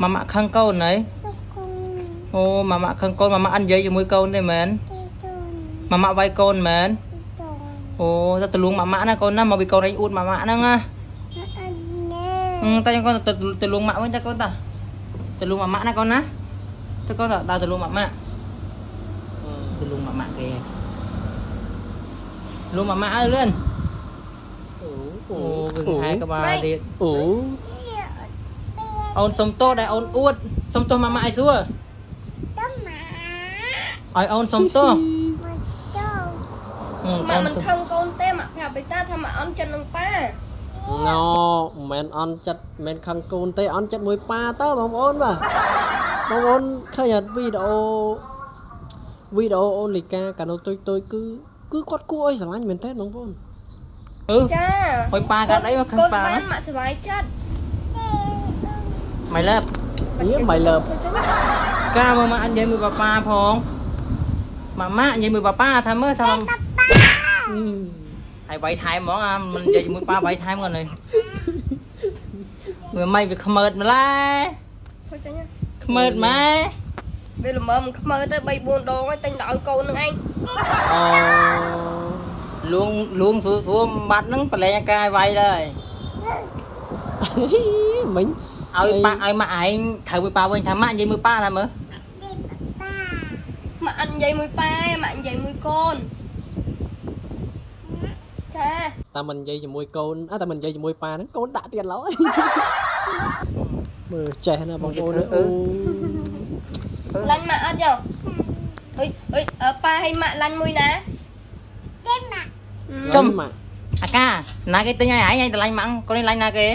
ម៉ាម៉ាក់ខឹងកូនហីអូម៉ាម៉ាក់ខឹងកូនម៉ាម៉ាក់អត់និយាយជាមួយកូនទេមែនម៉ាម៉ាក់វាយកូនមែនអូទៅទៅលួងម៉ាម៉ាក់ណាកូនណាមកពីកូនឯងអួតម៉ាម៉ាក់ហ្នឹងណាតែកូនទៅទៅលួងម៉ាក់វិញតើកូនតាទៅលួងម៉ាម៉ាក់ណាកូនណាទៅកូនដើរទៅលួងម៉ាម៉ាក់ទៅលួងម៉ាម៉ាក់គេលួងម៉ាម៉ាក់អើលឿន អូ អូវាហែក្បាលទៀត អូ អូនសុំទោសដែលអូនអួតសុំទោសម៉ាម៉ាក់ឲ្យសួរឲ្យអូនសុំទោស ម៉ាក់មិនខឹងកូនទេម៉ាក់ប្រាប់បេតាថាម៉ាក់អន់ចិត្តនឹងប៉ា ណូមិនអន់ចិត្តមិនខឹងកូនទេអន់ចិត្តមួយប៉ាតើបងប្អូនបាទបងប្អូនឃើញអត់វីដេអូវីដេអូអូនលីកាកាលនោះទុយទុយគឺគឺគាត់គួរឲ្យស្រឡាញ់មែនតើបងប្អូន អឺ ចា ហុយប៉ាកាត់អីមកខឹង កូន ប៉ា បានម៉ាក់សុបាយចិត្ត My love នេះ my love កាមើលមកអញនិយាយមួយប៉ាប៉ាផងម៉ាម៉ាក់និយាយមួយប៉ាប៉ាថាមើលថាហើយវាយថែមហ្មងអាមិននិយាយជាមួយប៉ាវាយថែមគាត់នេះវាមិនវាខ្មើតម្ល៉េះ ធ្វើចេញ ខ្មើតម៉ែ វាល្មមខ្មើទៅ3 4ដងហើយតែញទៅឲ្យកូននឹងឯង អូ លួងលួងស្រួលស្រួលបាត់ហ្នឹងប្រឡែងអាកាយវាយដែរ មិញ ឲ្យប៉ាឲ្យម៉ាក់ឯងត្រូវមួយប៉ាវិញថាម៉ាក់និយាយមួយប៉ាថាមើល ម៉ាក់អត់និយាយមួយប៉ាម៉ាក់និយាយមួយកូនចា តែមិននិយាយជាមួយកូនអើតែមិននិយាយជាមួយប៉ាហ្នឹងកូនដាក់ទៀតឡើយមើលចេះណាបងប្អូនអូ ឡាញ់ម៉ាក់អត់យោអុយអុយប៉ាឲ្យម៉ាក់ឡាញ់មួយណា ចំ ម៉ាក់ អាកាណាគេទិញឲ្យឯងឯងតម្លៃម៉ាក់កូននេះឡាញ់ណាគេ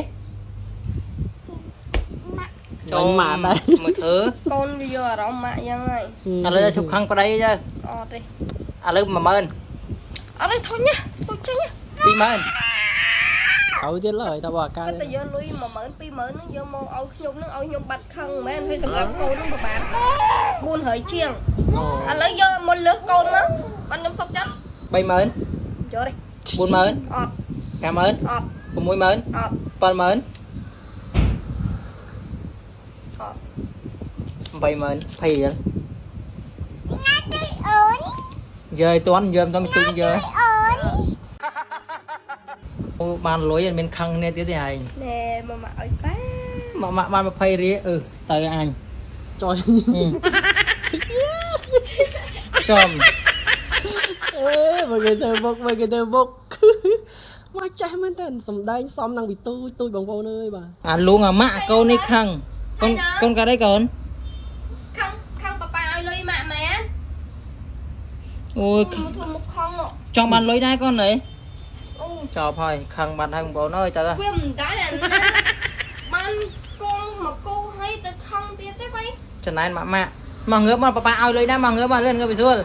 ឡាញ់ម៉ាក់ដែរ មើលធ្វើ កូនវាយកអារម្មណ៍ម៉ាក់យ៉ាងហើយ ឥឡូវជប់ខឹងប្តីទៅ អត់ទេ ឥឡូវ10000 អត់ទេធុញណាធុញចេញ 20000 ត្រូវទៀតឡើយតើបើអាកា គាត់តែយកលុយ10000 20000ហ្នឹងយកមកឲ្យខ្ញុំហ្នឹងឲ្យខ្ញុំបាត់ខឹងមែនហើយសម្រាប់កូនហ្នឹងប្រហែល400ជាង អូ ឥឡូវយកមកលើសកូនមកបានខ្ញុំសុកចិត្ត 30000 យកទេ 40000 អត់ 50000 អត់ 60000 អត់ 70000 អត់ 80000 20រៀលយើឲ្យតន់យើមិនតន់មិនទូចយើអូបានលុយអត់មានខឹងគ្នាទៀតទេឯង ណែមកមកឲ្យប៉ា ម៉ាក់ម៉ាក់បាន20រៀលអឺទៅអញ ចុយ ចំ អេមកគេធ្វើមុខមកគេធ្វើមុខមកចេះមែនតើសំដែងសំតាំងពីទូចទូចបងប្អូនអើយបាទ អាលួងអាម៉ាក់អាកូននេះខឹងកូនកូនកាត់អីកូន ខឹងខឹងប៉ាប៉ាឲ្យលុយម៉ាក់មែន អូយ មកធ្វើមុខខឹង ចង់បានលុយដែរកូនអី អូ ចប់ហើយខឹងបាត់ហើយបងប្អូនអើយទៅ វាមិនដែរអាណាបានកងមកគូឲ្យទៅខឹងទៀតទេបៃ ចំណែនម៉ាក់ម៉ាក់មកងើបមកប៉ាប៉ាឲ្យលុយដែរមកងើបមកលឿនងើបឲ្យស្រួល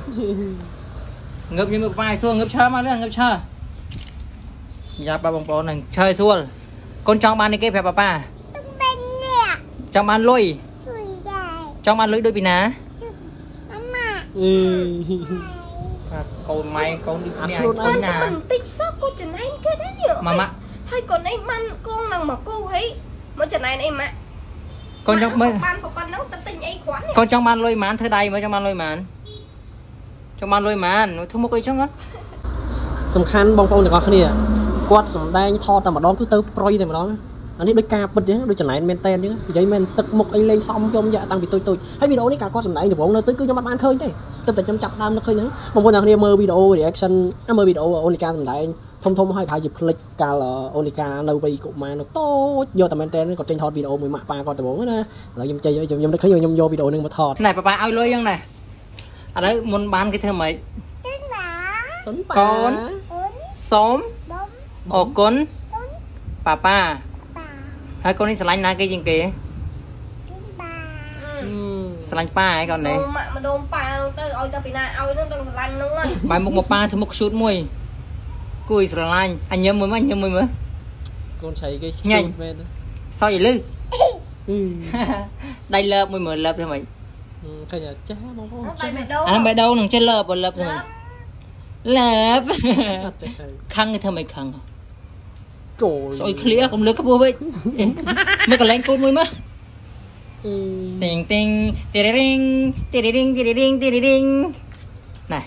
ងើបយមើលប៉ាឲ្យស្រួលងើបឈើមកលឿនងើបឈើយ៉ាប់បងប្អូននឹងឈើឲ្យស្រួលកូនចង់បាននេះគេប្រាប់ប៉ាប៉ាចង់បានលុយចង់បានលុយដូចពីណា អឺ កូនម៉ែកូនដូចគ្នា អាខ្លួនឯង កូនណា មិនតិចសោះក៏ចំណែនគេដែរនេះ ម៉ាម៉ាក់ ហើយកូនឯងបានកងនឹងមកគូហីមកចំណែនអីម៉ាក់ កូនចង់មើល បានប៉ុណ្ណឹងទៅទិញអីគ្រាន់នេះ កូនចង់បានលុយប៉ុន្មានធ្វើដៃមើលចង់បានលុយប៉ុន្មានចង់បានលុយប៉ុន្មានធ្វើមុខអីចឹងគាត់ សំខាន់បងប្អូនទាំងអស់គ្នាគាត់សំដែងថតតែម្ដងគឺទៅប្រយតែម្ដងអានេះដូចការពិតចឹងដូចចំណែនមែនតែនចឹងនិយាយមែនទឹកមុខអីលេងសំខ្ញុំយ៉ាតាំងពីទូចទូចហើយវីដេអូនេះកាលគាត់សំដែងដំបូងនៅទៅគឺខ្ញុំអត់បានឃើញទេទើបតែខ្ញុំចាប់ដើមនឹកឃើញហ្នឹងបងប្អូនទាំងគ្នាមើលវីដេអូ reaction មើលវីដេអូអូនីកាសំដែងធំធំហើយប្រហែលជាភ្លេចកាលអូនីកានៅវ័យកុមារនៅតូចយកតែមែនតែនគាត់ចេញថតវីដេអូមួយម៉ាក់ប៉ាគាត់ដំបូងណាឥឡូវខ្ញុំចេញខ្ញុំនឹកឃើញខ្ញុំយកវីដេអូហ្នឹងមកថត ណែប៉ាប៉ាឲ្យលុយចឹងណែឥឡូវមុនបានគេធ្វើម៉េច តុនប៉ា កូនសូមអរគុណប៉ាប៉ាហើយកូននេះស្រឡាញ់ណាគេជាងគេស្រឡាញ់ប៉ាហើយកូននេះ ម៉ាក់ម្ដងប៉ាទៅឲ្យទៅពីណាឲ្យហ្នឹងទៅស្រឡាញ់ហ្នឹងហើយ បាយមុខមកប៉ាធ្វើមុខខ្ជូតមួយគួយស្រឡាញ់អញញឹមមួយមកញឹមមួយមើល កូនឆៃគេ ញ៉ាញ់ មែន សើចឲ្យលឺ អឺ ដៃលើបមួយមើលលើបធ្វើម៉េច ឃើញចេះបងប្អូន ដៃ ចេះ បេះដូង អាហ្នឹងបេះដូងនឹងចេះលើបលើបធ្វើម៉េចលើប អត់ចេះទៅ ខឹងគេធ្វើម៉េចខឹង ចូល ស្អុយឃ្លៀកុំលើកខ្ពស់ពេកមើលកន្លែងកូនមួយមើល ទីងទីងទីរីងទីរីងទីរីងទីរីងណែ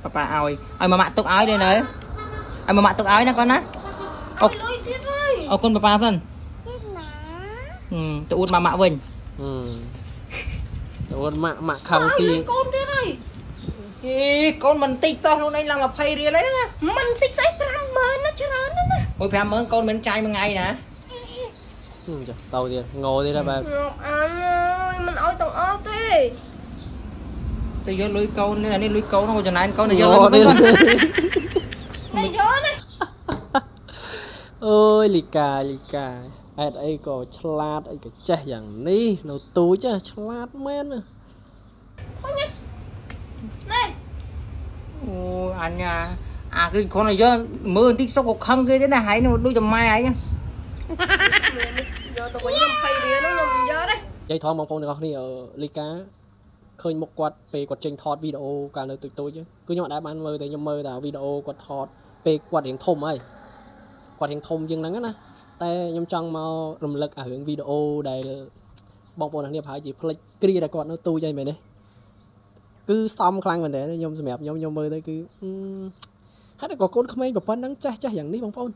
ប៉ាប៉ាឲ្យឲ្យម៉ាក់ទុកឲ្យទេនៅឲ្យម៉ាក់ទុកឲ្យណាកូនណា អុកលុយទៀតហើយ អរគុណប៉ាប៉ាសិនទៅអួតម៉ាក់វិញ ទៅអួតម៉ាក់ម៉ាក់ខឹងទី កូនទៀតហើយ អីកូនមិនតិចសោះខ្លួនឯងឡើង20រៀលហើយណា មិនតិចស្អី50000ណាច្រើនណាស់ណា អូយ50000កូនមិនចាយមួយថ្ងៃណា ចាទៅទៀតងោទៀតហើយបែប ងាប់អញអើយមិនអោយទាំងអស់ទេ ទៅយកលុយកូននេះអានេះលុយកូនហ្នឹងក៏ចំណែនកូនទៅយកលុយ ទៀត តែយកណា អើយលីកាលីកាហេតុអីក៏ឆ្លាតអីក៏ចេះយ៉ាងនេះនៅទូចឆ្លាតមែនណា ធុញណាណែ អូអញអាគឺគ្រាន់តែយកមើលបន្តិចសុកក៏ខឹងគេទេណាហើយនោះដូចតែម៉ែឯង យកទៅវិញ20រៀលហ្នឹងខ្ញុំយកទេ និយាយថងបងប្អូនទាំងអស់គ្នាលីកាឃើញមុខគាត់ពេលគាត់ចេញថតវីដេអូកាលនៅទូចទូចគឺខ្ញុំអត់ដែលបានមើលទេខ្ញុំមើលតែវីដេអូគាត់ថតពេលគាត់រៀងធំហើយគាត់រៀងធំជាងហ្នឹងណាតែខ្ញុំចង់មករំលឹកអារឿងវីដេអូដែលបងប្អូនទាំងគ្នាប្រហែលជាភ្លេចគ្រាដែលគាត់នៅទូចហើយមែនទេគឺសំខ្លាំងមែនទេខ្ញុំសម្រាប់ខ្ញុំខ្ញុំមើលទៅគឺហេតុតែក៏កូនក្មេងប៉ុណ្ណឹងចេះចេះយ៉ាងនេះបងប្អូន